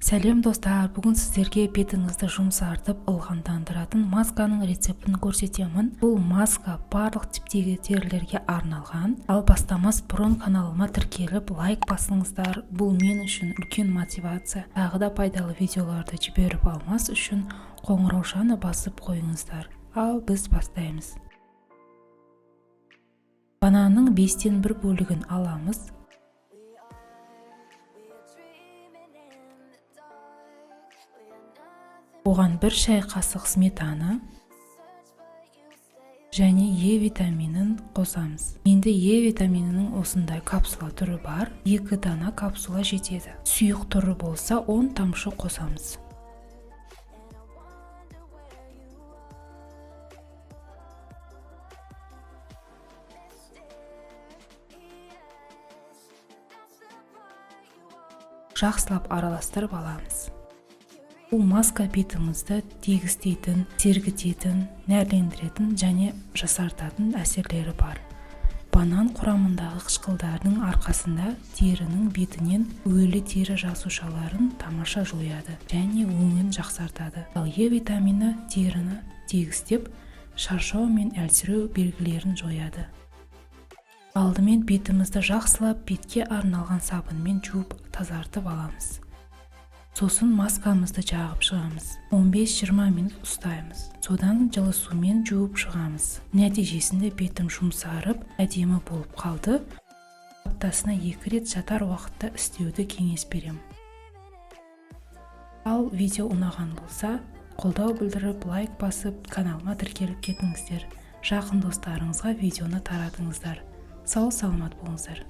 Сәлем, достар! Бүгін сіздерге бетіңізді жұмсартып, ылғалдандыратын масканың рецептін көрсетемін. Бұл маска барлық типтегі терілерге арналған. Ал бастамас бұрын каналыма тіркеліп, лайк басыңыздар. Бұл мен үшін үлкен мотивация. Тағы да пайдалы видеоларды жіберіп алмас үшін қоңыраушаны басып қойыңыздар. Ал біз бастаймыз. Бананның бестен бір бөлігін аламыз. Dreaming in the dark. We are nothing Оған 1 шай қасық сметана search, but you stay. және Е витаминін қосамыз. Менде Е витаминінің осындай капсула түрі бар, екі дана капсула жетеді. Сұйық түрі болса, 10 тамшы қосамыз. And I wonder where you are. Mysterious, that's the part you are. Жақсылап араластырып аламыз. Бұл маска бетіңізді тегістейтін, сергітетін, нәрлендіретін және жасартатын әсерлері бар. Банан құрамындағы қышқылдардың арқасында терінің бетінен өлі тері жасушаларын тамаша жояды және өңін жақсартады. Ал Е витамині теріні тегістеп, шаршау мен әлсіреу белгілерін жояды. Алдымен бетімізді жақсылап бетке арналған сабынмен жуып, тазартып аламыз. Сосын маскамызды жағып шығамыз. 15-20 минут ұстаймыз. Содан жылы сумен жуып шығамыз. Нәтижесінде бетім жұмсарып, әдемі болып қалды. Аптасына екі рет жатар уақытта істеуді кеңес беремін. Ал видео ұнаған болса, қолдау білдіріп, лайк басып, каналыма тіркеліп кетіңіздер. Жақын достарыңызға видеоны таратыңыздар. Сау саламат болыңыздар.